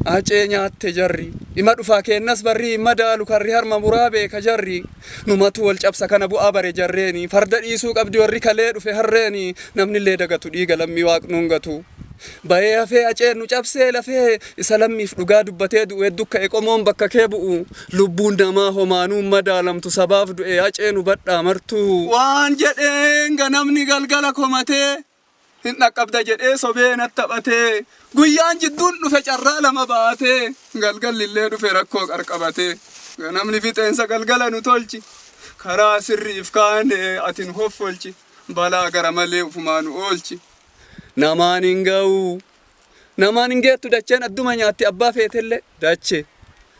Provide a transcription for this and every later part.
Acee nyaatte jarri. Ima dhufaa keennas barri hin madaalu karri harma muraa beeka jarri. Numatu wal cabsa kana bu'aa bare jarreeni. Farda dhiisuu qabdi warri kalee dhufe harreeni. Namnillee dagatu dhiiga lammii waaqnuun gatu. Bayee hafee aceen nu cabsee lafee isa lammiif dhugaa dubbatee du'u hedduu ka'e qomoon bakka kee bu'u. Lubbuun namaa homaanuun madaalamtu sabaaf du'e acee nu badhaa martuu. Waan jedheen ganamni galgala komatee hin dhaqqabda jedhee sobee natti taphatee guyyaan jidduun dhufe carraa lama baatee galgallillee dhufe rakkoo qarqabatee ganamni fixeensa galgala nu tolchi karaa sirriif kaane ati nu hoffolchi balaa gara malee ufumaa nu oolchi. Namaan hin ga'u. Namaan hin geettu dacheen adduma nyaatti abbaa feetellee dachee.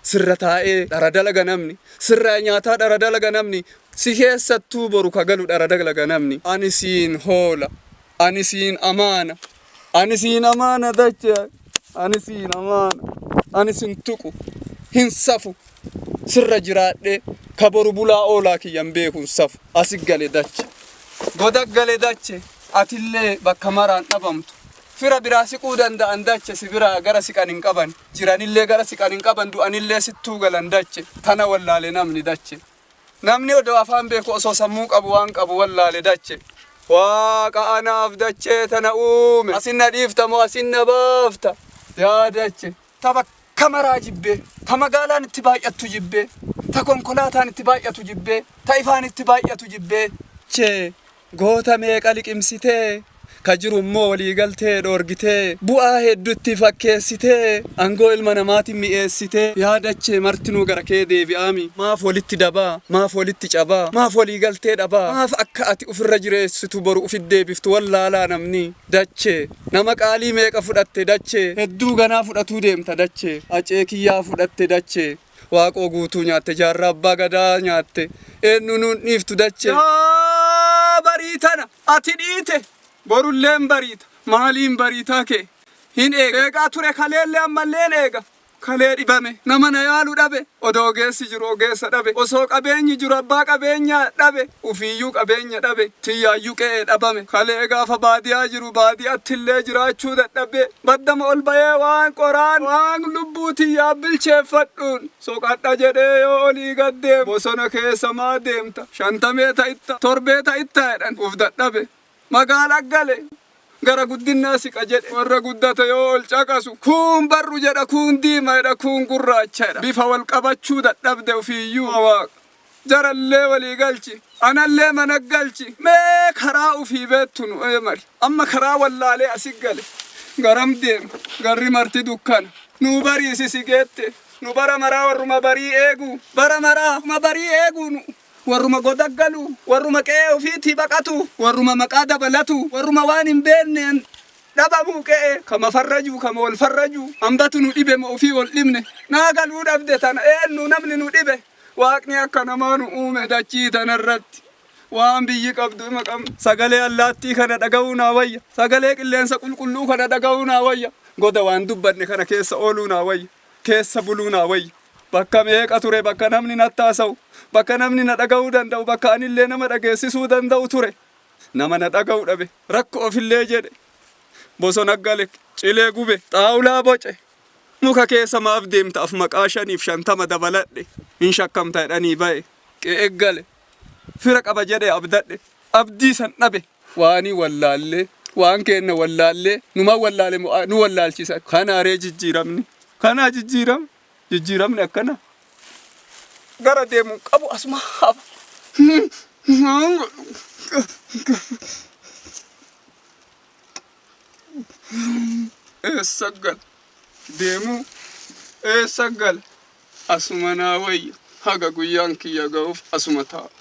Sirra taa'ee dhara dalaga namni. Sirra nyaataa dhara dalaga namni. Si keessattuu boru ka galu dhara dalaga namni. Ani siin hoola. Ani siin amaana. Ani siin amaana dachee. Ani siin amaana. Ani sin tuqu. Hin safu. Sirra jiraadhee ka boru bulaa oolaa kiyyan beekun safu. Asi gale dache. Goda gale dache. Atillee bakka maraan dhabamtu. Fira biraa siquu danda'an dache si biraa gara siqan hin qaban. Jiranillee gara siqan hin qaban du'anillee sittuu galan dache. Tana wallaale namni dache. Namni odoo afaan beeku osoo sammuu qabu waan qabu wallaale dache. Waaqa anaaf dachee tana uume. Asin na dhiifta moo asin na baafta? Yaa dache. Ta bakka maraa jibbee. Ta magaalaan itti baay'attu jibbee. Ta konkolaataan itti baay'atu jibbee. Ta ifaan itti baay'atu jibbee. Chee goota meeqa liqimsitee ka jiru immoo waliigaltee dhoorgitee bu'aa hedduutti fakkeessitee aangoo ilma namaatiin mi'eessitee yaadachee martinuu gara kee deebi'aami maaf walitti dabaa maaf walitti cabaa maaf waliigaltee dhabaa maaf akka ati ufirra jireessitu boru ufit deebiftu wallaalaa namni dachee nama qaalii meeqa fudhatte dachee hedduu ganaa fudhatuu deemta dachee acee kiyyaa fudhatte dachee waaqoo guutuu nyaatte jaarraa abbaa gadaa nyaatte eenyu nuun dhiiftu dachee. Yaa barii tana ati dhiite borulleen bariita maaliin bariitaa kee hin eega eegaa ture kaleellee ammalleen eega kalee dhibame nama na yaalu dhabe odoo ogeessi jiru ogeessa dhabe osoo qabeenyi jiru abbaa qabeenyaa dhabe ufiiyyuu qabeenya dhabe tiyyaayyuu qe'ee dhabame kalee gaafa baadiyaa jiru baadiyaattillee jiraachuu dadhabe baddama ol bayee waan qoraan waan lubbuu tiyyaa bilcheeffadhuun soqadha jedhee yoo olii gad deemu bosona keessa maa deemta shantamee ta'itta torbee ta'itta jedhan uf dadhabe magaalaa gale gara guddinaa siqa jedhe warra guddate yoo ol caqasu kuun barru jedha kuun diima jedha kuun gurraacha jedha bifa wal qabachuu dadhabde ufiiyyuu waaqa jarallee walii galchi anallee mana galchi mee karaa ufii beettu nu mari amma karaa wallaalee asi gale garam deema garri marti dukkana nuu bariisisi geette nu bara maraa warruma barii eegu bara maraa ma barii eegu nu warruma goda galu warruma qe'ee ofiitii baqatu warruma maqaa dabalatu warruma waan hin beekneen dhabamuu qe'ee kama farrajuu kama wal farrajuu hambatu nu dhibe ma ofii wal dhibne naa galuu dhabde tana eenyu namni nu dhibe waaqni akka namaa nu uume dachii tanarratti waan biyyi qabdu ima qabna sagalee allaattii kana dhaga'uu naa wayya sagalee qilleensa qulqulluu kana dhaga'uu naa wayya goda waan dubbanne kana keessa ooluu naa wayya keessa buluu naa wayya bakka meeqa ture bakka namni natti haasa'u bakka namni na dhaga'uu danda'u bakka anillee nama dhageessisuu danda'u ture nama na dhaga'u dhabe rakkoo ofillee jedhe bosona gale cilee gube xaawulaa boce muka keessa maaf deemta af maqaa 150 dabaladhe hin shakkamta jedhanii ba'e qe'ee gale fira qaba jedhe abdadhe abdii san dhabe waanii wallaallee waan keenna wallaallee numa wallaale nu wallaalchisa kanaaree jijjiiramni kanaa jijjiiram jijjiiramni akkana gara deemu qabu asuma hafa. Eessa gala deemuu eessa gala asuma naa wayya haga guyyaan kiyya ga'uuf asuma taa'a.